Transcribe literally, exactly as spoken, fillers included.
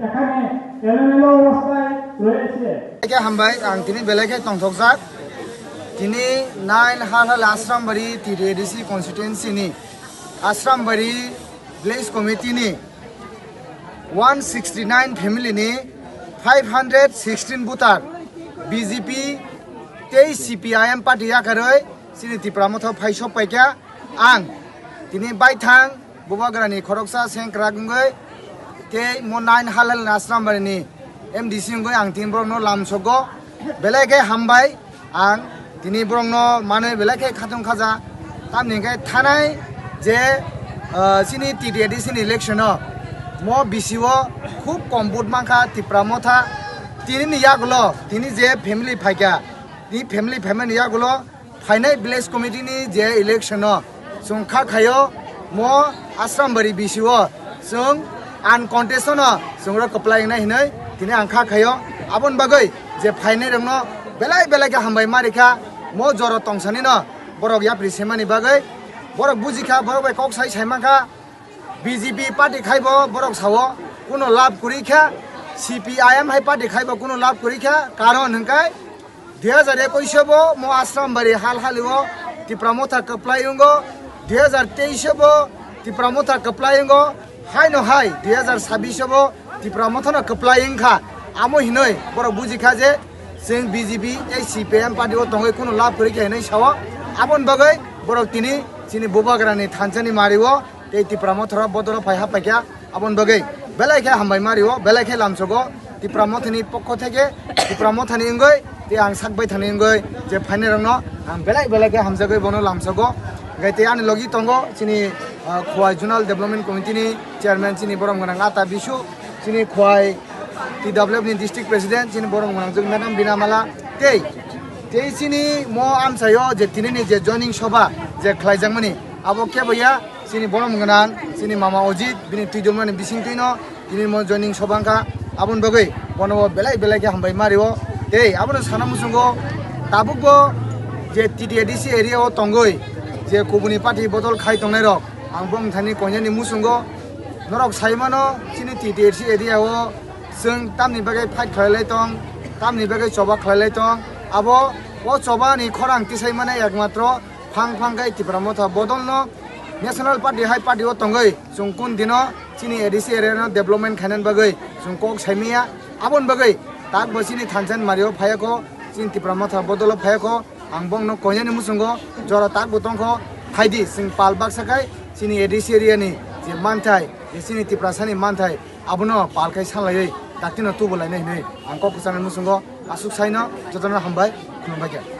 এখানে এলোমেলো অবস্থায় রয়েছে। Belai khe hambai, ang tini belai khe tongthokjak. Tini nine Halhal Asrambari T T A D C constituency ni Asrambari village committee ni one sixty nine family ni five hundred sixteen voter B J P tei C P I M party yakarwi chini Tipra Motha phai sok paikha. Ang tini baithang Bubagrani khoroksa sengkrak wngwi tei mo nine Halhal Asrambari ni M D C wngwi ang tini borokno lamsogo. Belai khe hambai, ang tini borokno manwi belai khe khatung khaja. Tamni hwnkhe thanai je, ah, chini T T A D C ni election o mo B C o khub kom vote mankha Tipra Motha. Tini ni yagulo tini je family phaikha, tini family phaimani yagulo phainai village committee ni je election o chwng kha khaio, mo Asrambari B C o chwng uncontest no chwng rok kwplai wngnai hinwi tini ang kha khaio. Aboni bagwi je phainai rokno belai belai khe hambai ma rikha, mo jora tongsani no borok yapri semani bagwi. Borok bujikha, borok bai kok sai sai mankha, B J P party khaibo borok sao kuno lab kwrwi kha, C P I M hai party khaibo kuno lab kwrwi kha, karon hwnkhe dui hajar ekush o bo mo Asrambari Halhali o Tipra Motha kwplai wngo, dui hajar teis o bo Tipra Motha kwplai wngo, haino hai dui hajar sabbish o bo Tipra Motha no kwplai wngkha. Amo hinoi borok bujikha je chwng B J P tei C P I M party o tongwi kuno lab kwrwi kha hinoi sao. Aboni bagwi borok tini chini Bubagrani thansa ni mari o tei Tipra Motha rok bodol o phai ha paikha. Aboni bagwi belai khe hambai ma rio, belai khe lamsogo Tipra Mothani pokho theke, Tipra Mothani wngwi tei ang sak baithani wngwi je phainai rokno ang belai belai khe hamjagwi bono lamsogo. Hwnkhe tei ani logi tongo chini, ah, Khowai Zonal Development Committee ni chairman chini borom gwnang Ata Bisu, chini Khowai T W F ni district president chini borom gwnang jwk Madam Bina Mala tei, tei chini mo amchaio je tini ni je joining soba je khlaijakmani abo kebo ya, chini borom gwnang, chini mama Ojit, bini twijlmani bisingtwino tini mo joining soba wngkha. Aboni bagwi bono bo belai belai khe hambai ma rio. Tei abono sana muchungo tabukbo je T T A D C area o tongwi je kubuni party bodol khai tongnai rok, ang bongthani koinani muchungo norok sai mano chini T T A D C area o chwng tamni bagwi fight khlai lai tong, tamni bagwi choba khlai lai tong. Abo o choba ni khorang tisai mane ekmatro phang phang khe Tipra Motha bodol no National Party hai party o tongwi chwng kun dino chini A D C area no development khainani bagwi chwng kok sai maya. Aboni bagwi tak bo chini thansa ni mari o phaiya kho, chini Tipra Motha bodol o phaiya kho, ang bongno koinani muchungo jora tak bo tong kho, phaidi chwng pal baksa khai chini A D C area ni je manthai, je chini Tiprasa ni manthai abono pal khai salaiwi daktino tubu lainai hinwi ang kok kwchangni muchungo aswk saino jotono hambai khulumbai kha.